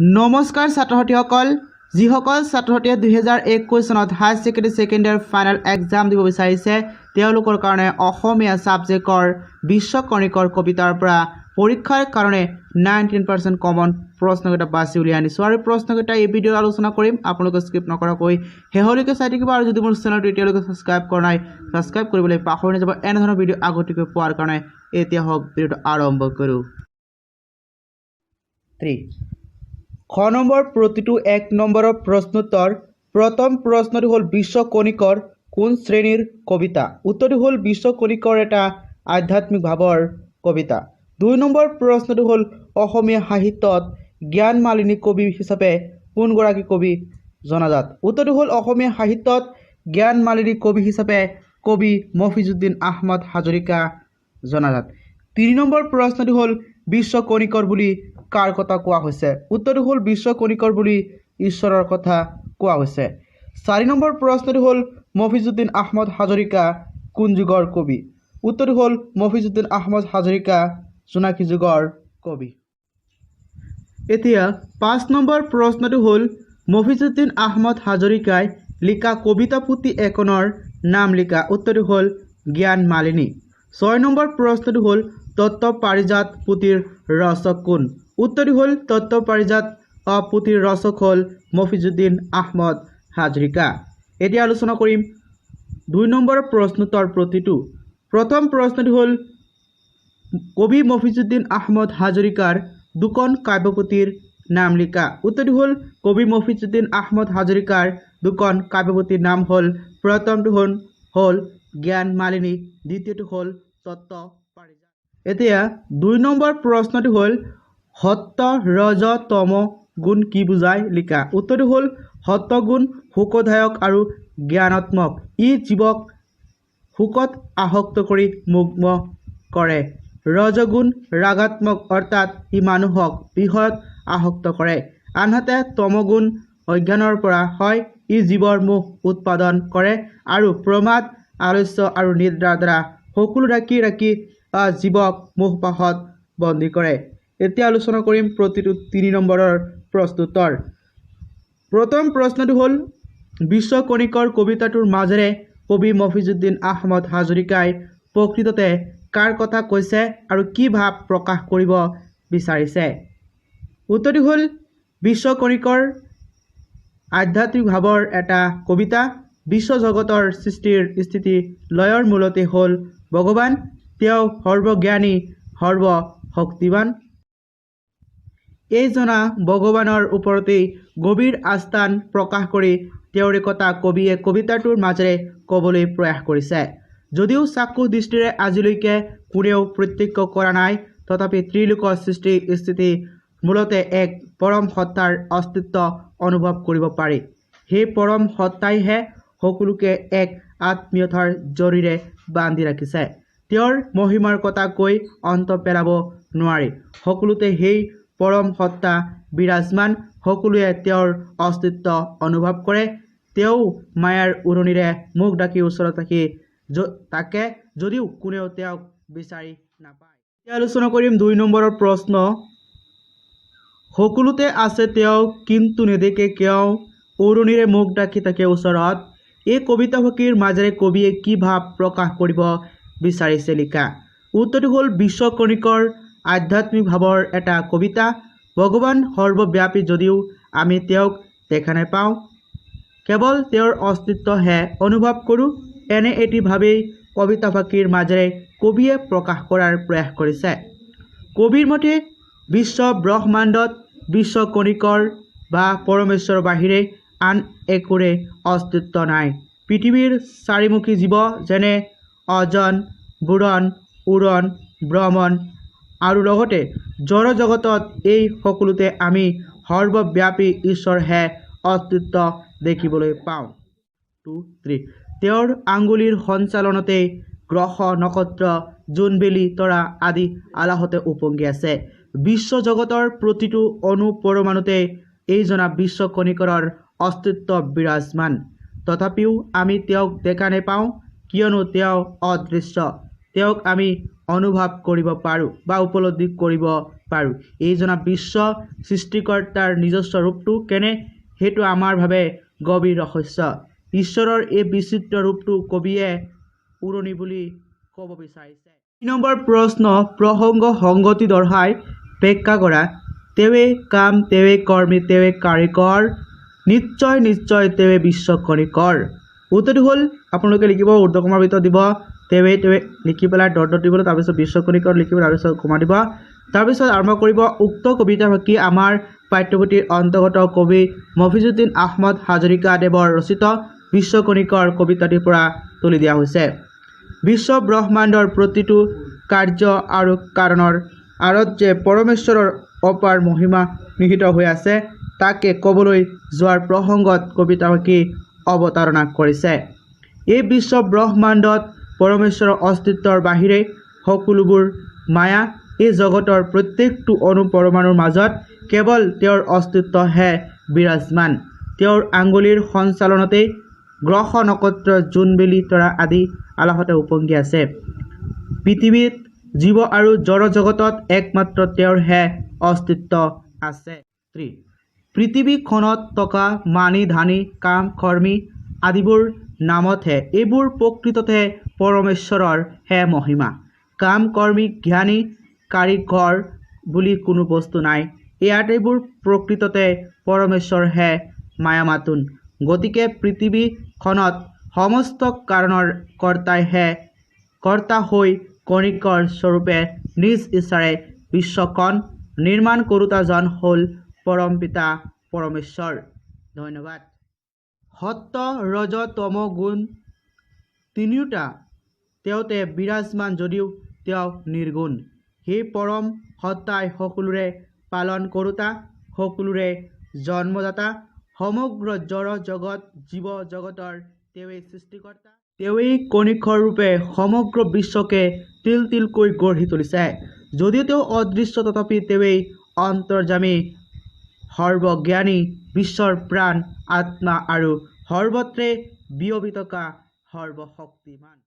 নমস্কাৰ ছাত্ৰ ছাত্ৰীসকল। যিসকল ছাত্ৰ ছাত্ৰীয়ে 2021 চনত higher secondary second year final exam দিব বিচাৰিছে, তেওঁলোকৰ কাৰণে অসমীয়া ছাবজেক্টৰ বিশ্ব কণিকৰ কবিতাৰ পৰা পৰীক্ষাৰ কাৰণে 99% কমন প্ৰশ্নকেইটা বাছি উলিয়াই আনিছোঁ আৰু প্ৰশ্নকেইটা এই ভিডিঅ'ত আলোচনা কৰিম। আপোনালোকে স্কিপ নকৰাকৈ শেহলৈকে চাই থাকিব আৰু যদি মোৰ চেনেলটো এতিয়ালৈকে ছাবস্ক্ৰাইব কৰা নাই, ছাবস্ক্ৰাইব কৰিবলৈ পাহৰি নাযাব এনেধৰণৰ ভিডিঅ' আগতীয়াকৈ পোৱাৰ কাৰণে। এতিয়া হওক ভিডিঅ'টো আৰম্ভ কৰোঁ। থ্ৰী খ নম্বৰ প্ৰতিটো এক নম্বৰৰ প্ৰশ্নোত্তৰ। প্ৰথম প্ৰশ্নটো হ'ল, বিশ্ব কণিকৰ কোন শ্ৰেণীৰ কবিতা? উত্তৰটো হ'ল, বিশ্ব কণিকৰ এটা আধ্যাত্মিক ভাৱৰ কবিতা। দুই নম্বৰ প্ৰশ্নটো হ'ল, অসমীয়া সাহিত্যত জ্ঞানমালিনী কবি হিচাপে কোনগৰাকী কবি জনাজাত? উত্তৰটো হ'ল, অসমীয়া সাহিত্যত জ্ঞানমালিনী কবি হিচাপে কবি মফিজুদ্দিন আহমদ হাজৰিকা জনাজাত। তিনি নম্বৰ প্ৰশ্নটো হ'ল, বিশ্ব কণিকৰ বুলি কাৰ কথা কোৱা হৈছে? উত্তৰটো হ'ল, বিশ্ব কণিকৰ বুলি ঈশ্বৰৰ কথা কোৱা হৈছে। চাৰি নম্বৰ প্ৰশ্নটো হ'ল, মফিজুদ্দিন আহমদ হাজৰিকা কোন যুগৰ কবি? উত্তৰটো হ'ল, মফিজুদ্দিন আহমদ হাজৰিকা জোনাকী যুগৰ কবি। এতিয়া পাঁচ নম্বৰ প্ৰশ্নটো হ'ল, মফিজুদ্দিন আহমদ হাজৰিকাই লিখা কবিতা পুথি এখনৰ নাম লিখা। উত্তৰটো হ'ল, জ্ঞান মালিনী। ছয় নম্বৰ প্ৰশ্নটো হ'ল, তত্ত্ব পাৰিজাত পুথিৰ ৰচক কোন? উত্তৰটো হ'ল, তত্ত্ব পাৰিজাত পুথিৰ ৰচক হ'ল মফিজুদ্দিন আহমদ হাজৰিকা। এতিয়া আলোচনা কৰিম দুই নম্বৰ প্ৰশ্নোত্তৰ প্ৰতিটো। প্ৰথম প্ৰশ্নটো হ'ল, কবি মফিজুদ্দিন আহমদ হাজৰিকাৰ দুখন কাব্যপুথিৰ নাম লিখা। উত্তৰটো হ'ল, কবি মফিজুদ্দিন আহমদ হাজৰিকাৰ দুখন কাব্যপুথিৰ নাম হ'ল, প্ৰথমটো হ'ল জ্ঞান মালিনী, দ্বিতীয়টো হ'ল তত্ত্ব পাৰিজাত। এতিয়া দুই নম্বৰ প্ৰশ্নটো হ'ল, সত্ব ৰজ তম গুণ কি বুজায় লিখা। উত্তৰটো হ'ল, সত্বগুণ সুখদায়ক আৰু জ্ঞানাত্মক। ই জীৱক সুখত আসক্ত কৰি মুগ্ধ কৰে। ৰজগুণ ৰাগাত্মক, অৰ্থাৎ ই মানুহক বিষয়ত আসক্ত কৰে। আনহাতে তমগুণ অজ্ঞানৰ পৰা হয়। ই জীৱৰ মোহ উৎপাদন কৰে আৰু প্ৰমাদ, আলস্য আৰু নিদ্ৰাৰ দ্বাৰা সকলো ঢাকি ৰাখি জীৱক মোহপাশত বন্দী কৰে। এতিয়া আলোচনা কৰিম প্ৰতিটো তিনি নম্বৰৰ প্ৰশ্নোত্তৰ। প্ৰথম প্ৰশ্নটো হ'ল, বিশ্ব কণিকৰ কবিতাটোৰ মাজেৰে কবি মফিজুদ্দিন আহমদ হাজৰিকাই প্ৰকৃততে কাৰ কথা কৈছে আৰু কি ভাৱ প্ৰকাশ কৰিব বিচাৰিছে? উত্তৰটো হ'ল, বিশ্ব কণিকৰ আধ্যাত্মিক ভাৱৰ এটা কবিতা। বিশ্বজগতৰ সৃষ্টিৰ স্থিতি লয়ৰ মূলতে হ'ল ভগৱান। তেওঁ সৰ্বজ্ঞানী, সৰ্বশক্তিমান। এইজনা ভগৱানৰ ওপৰতেই গভীৰ আস্থান প্ৰকাশ কৰি তেওঁৰে কথা কবিয়ে কবিতাটোৰ মাজেৰে ক'বলৈ প্ৰয়াস কৰিছে। যদিও চাক্ষুষ দৃষ্টিৰে আজিলৈকে কোনেও প্ৰত্যক্ষ কৰা নাই, তথাপি ত্ৰিলোকৰ সৃষ্টি স্থিতি মূলতে এক পৰম সত্তাৰ অস্তিত্ব অনুভৱ কৰিব পাৰি। সেই পৰম সত্তাইহে সকলোকে এক আত্মীয়তাৰ জৰীৰে বান্ধি ৰাখিছে। তেওঁৰ মহিমাৰ কথা কৈ অন্ত পেলাব নোৱাৰি। সকলোতে সেই পৰম সত্তা বিৰাজমান। সকলোৱে তেওঁৰ অস্তিত্ব অনুভৱ কৰে। তেওঁ মায়াৰ ওৰণিৰে মুখ ঢাকি ওচৰত থাকি থাকে যদিও কোনেও তেওঁক বিচাৰি নাপায়। এতিয়া আলোচনা কৰিম দুই নম্বৰৰ প্ৰশ্ন। সকলোতে আছে তেওঁ, কিন্তু নেদেখে কেও, ওৰণিৰে মুখ ঢাকি থাকে ওচৰত। এই কবিতাফাঁকিৰ মাজেৰে কবিয়ে কি ভাৱ প্ৰকাশ কৰিব বিচাৰিছে লিখা। উত্তৰটো হ'ল, বিশ্ব কণিকৰ আধ্যাত্মিক ভাৱৰ এটা কবিতা। ভগৱান সৰ্বব্যাপী যদিও আমি তেওঁক দেখা নাপাওঁ, কেৱল তেওঁৰ অস্তিত্বহে অনুভৱ কৰোঁ। এনে এটি ভাৱেই কবিতাফাঁকিৰ মাজেৰে কবিয়ে প্ৰকাশ কৰাৰ প্ৰয়াস কৰিছে। কবিৰ মতে বিশ্ব ব্ৰহ্মাণ্ডত বিশ্ব কণিকৰ বা পৰমেশ্বৰৰ বাহিৰে আন একোৰে অস্তিত্ব নাই। পৃথিৱীৰ চাৰিমুখী জীৱ, যেনে অজন, বুৰণ, উৰণ, ভ্ৰমণ আৰু লগতে জড় জগতত, এই সকলোতে আমি সৰ্বব্যাপী ঈশ্বৰহে অস্তিত্ব দেখিবলৈ পাওঁ। টু থ্ৰী তেওঁৰ আঙুলিৰ সঞ্চালনতেই গ্ৰহ, নক্ষত্ৰ, জোন, বেলি, তৰা আদি আলাহতে উপঙি আছে। বিশ্বজগতৰ প্ৰতিটো অণু পৰমাণুতে এইজনা বিশ্ব কণিকৰৰ অস্তিত্ব বিৰাজমান। তথাপিও আমি তেওঁক দেখা নেপাওঁ, কিয়নো তেওঁ অদৃশ্য। তেওঁক আমি অনুভৱ কৰিব পাৰোঁ বা উপলব্ধি কৰিব পাৰোঁ। এইজনা বিশ্ব সৃষ্টিকৰ্তাৰ নিজস্ব ৰূপটো কেনে, সেইটো আমাৰ বাবে গভীৰ ৰহস্য। ঈশ্বৰৰ এই বিচিত্ৰ ৰূপটো কবিয়ে ওৰণি বুলি ক'ব বিচাৰিছে। 3 নম্বৰ প্ৰশ্ন, প্ৰসংগ সংগতি দৰ্শাই ব্যাখ্যা কৰা। তেওঁৱে কাম, তেওঁৱে কৰ্মী, তেওঁৱে কাৰিকৰ, নিশ্চয় নিশ্চয় তেওঁৱে বিশ্ব খনিকৰ। উত্তৰটো হ'ল আপোনালোকে লিখিব ঊৰ্ধ্বকমাৰ ভিতৰত দিব তেওঁৱে, তেওঁৱে লিখি পেলাই ডট ডট দিব, তাৰপিছত বিশ্ব খনিকৰ লিখিব, তাৰপিছত কমা দিব, তাৰপিছত আৰম্ভ কৰিব। উক্ত কবিতাফাকি আমাৰ পাঠ্যপুথিৰ অন্তৰ্গত কবি মফিজুদ্দিন আহমদ হাজৰিকা দেৱৰ ৰচিত বিশ্ব খনিকৰ কবিতাটিৰ পৰা তুলি দিয়া হৈছে। বিশ্ব ব্ৰহ্মাণ্ডৰ প্ৰতিটো কাৰ্য আৰু কাৰণৰ আঁৰত যে পৰমেশ্বৰৰ অপাৰ মহিমা নিহিত হৈ আছে, তাকে ক'বলৈ যোৱাৰ প্ৰসংগত কবিতাফাকি অৱতাৰণা কৰিছে। এই বিশ্ব ব্ৰহ্মাণ্ডত পৰমেশ্বৰৰ অস্তিত্বৰ বাহিৰে সকলোবোৰ মায়া। এই জগতৰ প্ৰত্যেকটো অণু পৰমাণুৰ মাজত কেৱল তেওঁৰ অস্তিত্বহে বিৰাজমান। তেওঁৰ আঙুলিৰ সঞ্চালনতেই গ্ৰহ নক্ষত্ৰ জোন বেলি তৰা আদি আলাসতে উপঙি আছে। পৃথিৱীত জীৱ আৰু জড় জগতত একমাত্ৰ তেওঁৰহে অস্তিত্ব আছে। পৃথিৱীখনত থকা মানি ধানি কাম কৰ্মী আদিবোৰ নামতহে, এইবোৰ প্ৰকৃততে পৰমেশ্বৰৰ হে মহিমা। কাম কৰ্মী জ্ঞানী কাৰিকৰ বুলি কোনো বস্তু নাই। এই আটাইবোৰ প্ৰকৃততে পৰমেশ্বৰহে মায়া মাথোন। গতিকে পৃথিৱীখনত সমস্ত কাৰণৰ কৰ্তাইহে কৰ্তা হৈ খনিকৰ স্বৰূপে নিজ ইচ্ছাৰে বিশ্বখন নিৰ্মাণ কৰোঁতাজন হ'ল পৰমপিতা পৰমেশ্বৰ। ধন্যবাদ। সত্ব ৰজ তম গুণ তিনিওটা তেওঁতে বিৰাজমান যদিও তেওঁ নিৰ্গুণ। সেই পৰম সত্তাই সকলোৰে পালন কৰোঁতা, সকলোৰে জন্মদাতা, সমগ্ৰ জড় জগত জীৱ জগতৰ তেওঁৱেই সৃষ্টিকৰ্তা। তেওঁৱেই খনিকৰ ৰূপে সমগ্ৰ বিশ্বকে তিল তিলকৈ গঢ়ি তুলিছে। যদিও তেওঁ অদৃশ্য, তথাপি তেওঁৱেই অন্তৰ্যামী, সৰ্বজ্ঞানী, বিশ্বৰ প্ৰাণ আত্মা আৰু সৰ্বত্ৰে বিয়পি থকা সৰ্বশক্তিমান।